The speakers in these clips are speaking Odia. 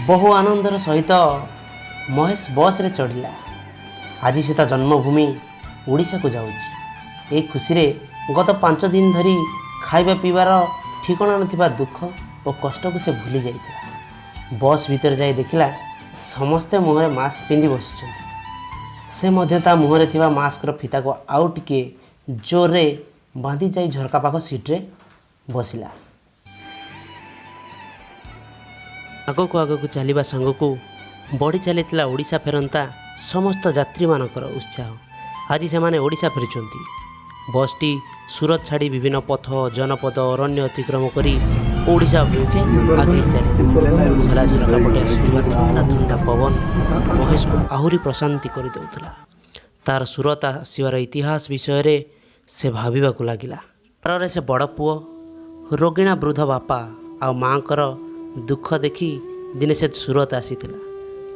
ବହୁ ଆନନ୍ଦର ସହିତ ମହେଶ ବସ୍ରେ ଚଢ଼ିଲା। ଆଜି ସେ ତା ଜନ୍ମଭୂମି ଓଡ଼ିଶାକୁ ଯାଉଛି। ଏହି ଖୁସିରେ ଗତ 5 ଦିନ ଧରି ଖାଇବା ପିଇବାର ଠିକଣା ନଥିବା ଦୁଃଖ ଓ କଷ୍ଟକୁ ସେ ଭୁଲି ଯାଇଥିଲା। ବସ୍ ଭିତରେ ଯାଇ ଦେଖିଲା, ସମସ୍ତେ ମୁହଁରେ ମାସ୍କ ପିନ୍ଧି ବସିଛନ୍ତି। ସେ ମଧ୍ୟ ତା ମୁହଁରେ ଥିବା ମାସ୍କର ଫିତାକୁ ଆଉ ଟିକିଏ ଜୋରରେ ବାନ୍ଧି ଯାଇ ଝରକା ପାଖ ସିଟ୍ରେ ବସିଲା। ଆଗକୁ ଆଗକୁ ଚାଲିବା ସାଙ୍ଗକୁ ବଢ଼ି ଚାଲିଥିଲା ଓଡ଼ିଶା ଫେରନ୍ତା ସମସ୍ତ ଯାତ୍ରୀମାନଙ୍କର ଉତ୍ସାହ। ଆଜି ସେମାନେ ଓଡ଼ିଶା ଫେରୁଛନ୍ତି। ବସ୍ଟି ସୁରତ ଛାଡ଼ି ବିଭିନ୍ନ ପଥ, ଜନପଦ, ଅରଣ୍ୟ ଅତିକ୍ରମ କରି ଓଡ଼ିଶା ଅଭିମୁଖେ ଆଗେଇ ଚାଲିଲା। ଖୋଲା ଝରକା ପଟେ ଆସୁଥିବା ଥଣ୍ଡା ଥଣ୍ଡା ପବନ ମହେଶକୁ ଆହୁରି ପ୍ରଶାନ୍ତି କରିଦେଉଥିଲା। ତାର ସୁରତ ଆସିବାର ଇତିହାସ ବିଷୟରେ ସେ ଭାବିବାକୁ ଲାଗିଲା। ଘରରେ ସେ ବଡ଼ ପୁଅ, ରୋଗିଣା ବୃଦ୍ଧ ବାପା ଆଉ ମାଆଙ୍କର ଦୁଃଖ ଦେଖି ଦିନେ ସେ ସୁରତ ଆସିଥିଲା।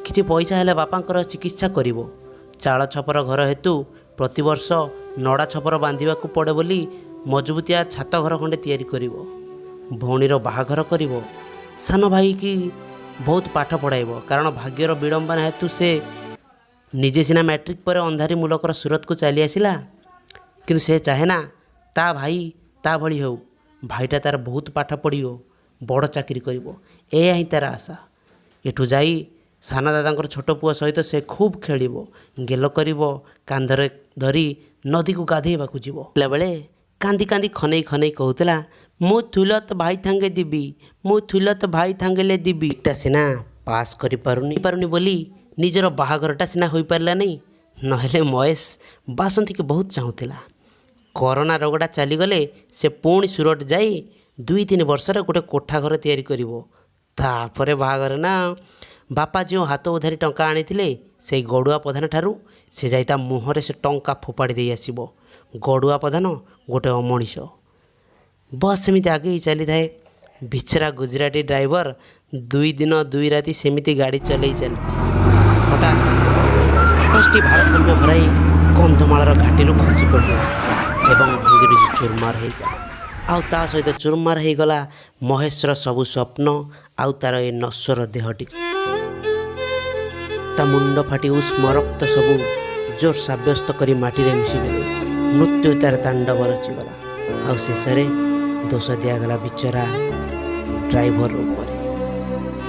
କିଛି ପଇସା ହେଲେ ବାପାଙ୍କର ଚିକିତ୍ସା କରିବ। ଚାଳ ଛପର ଘର ହେତୁ ପ୍ରତିବର୍ଷ ନଡ଼ା ଛପର ବାନ୍ଧିବାକୁ ପଡ଼େ ବୋଲି ମଜବୁତିଆ ଛାତ ଘର ଖଣ୍ଡେ ତିଆରି କରିବ। ଭଉଣୀର ବାହାଘର କରିବ। ସାନ ଭାଇକି ବହୁତ ପାଠ ପଢ଼ାଇବ, କାରଣ ଭାଗ୍ୟର ବିଡ଼ମ୍ବନା ହେତୁ ସେ ନିଜେ ସିନା ମ୍ୟାଟ୍ରିକ୍ ପରେ ଅନ୍ଧାରୀ ମୁଲକର ସୁରତକୁ ଚାଲି ଆସିଲା, କିନ୍ତୁ ସେ ଚାହେଁ ନା ତା ଭାଇ ତା ଭଳି ହେଉ। ଭାଇଟା ତାର ବହୁତ ପାଠ ପଢ଼ିବ, ବଡ଼ ଚାକିରି କରିବ, ଏଇଆ ହିଁ ତାର ଆଶା। ଏଠୁ ଯାଇ ସାନ ଦାଦାଙ୍କର ଛୋଟ ପୁଅ ସହିତ ସେ ଖୁବ୍ ଖେଳିବ, ଗେଲ କରିବ, କାନ୍ଧରେ ଧରି ନଦୀକୁ ଗାଧେଇବାକୁ ଯିବ। ବେଳେ କାନ୍ଦି କାନ୍ଦି ଖନେଇ ଖନେଇ କହୁଥିଲା, "ମୁଁ ଥୁଲତ ଭାଇ ଥାଙ୍ଗେ ଦିବି, ମୁଁ ଥୁଲତ ଭାଇ ଥାଙ୍ଗେଲେ ଦିବି।" ଟା ସିନା ପାସ୍ କରିପାରୁନି ପାରୁନି ବୋଲି ନିଜର ବାହାଘରଟା ସିନା ହୋଇପାରିଲା ନାହିଁ, ନହେଲେ ମହେଶ ବାସନ୍ତୀକି ବହୁତ ଚାହୁଁଥିଲା। କରୋନା ରୋଗଟା ଚାଲିଗଲେ ସେ ପୁଣି ସୁରଟ ଯାଇ 2-3 ବର୍ଷରେ ଗୋଟେ କୋଠା ଘର ତିଆରି କରିବ। ତାପରେ ବାହାଘର ନା। ବାପା ଯେଉଁ ହାତ ଉଧାରି ଟଙ୍କା ଆଣିଥିଲେ ସେଇ ଗଡ଼ୁଆ ପ୍ରଧାନ ଠାରୁ, ସେ ଯାଇ ତା ମୁହଁରେ ସେ ଟଙ୍କା ଫୋପାଡ଼ି ଦେଇ ଆସିବ। ଗଡ଼ୁଆ ପ୍ରଧାନ ଗୋଟେ ଅମଣିଷ। ବସ୍ ସେମିତି ଆଗେଇ ଚାଲିଥାଏ। ବିଚରା ଗୁଜୁରାଟୀ ଡ୍ରାଇଭର 2 ଦିନ 2 ରାତି ସେମିତି ଗାଡ଼ି ଚଲେଇ ଚାଲିଛି। ହଠାତ୍ ବସ୍ଟି ଭାରସାମ୍ୟ ହରାଇ କନ୍ଧମାଳର ଘାଟିରୁ ଖସି ପଡ଼ିଲା ଏବଂ ଭାଙ୍ଗିରୁଜି ଚୁରମାର ହେଇଗଲା। ଆଉ ତା ସହିତ ଚୁରମାର ହେଇଗଲା ମହେଶର ସବୁ ସ୍ୱପ୍ନ ଆଉ ତାର ଏ ନଶ୍ୱର ଦେହଟି। ତା ମୁଣ୍ଡ ଫାଟି ଉଷ୍ମ ରକ୍ତ ସବୁ ଜୋର ସାବ୍ୟସ୍ତ କରି ମାଟିରେ ମିଶିଗଲେ। ମୃତ୍ୟୁ ତାର ତାଣ୍ଡବ ରଚିଗଲା। ଆଉ ଶେଷରେ ଦୋଷ ଦିଆଗଲା ବିଚରା ଡ୍ରାଇଭର ଉପରେ।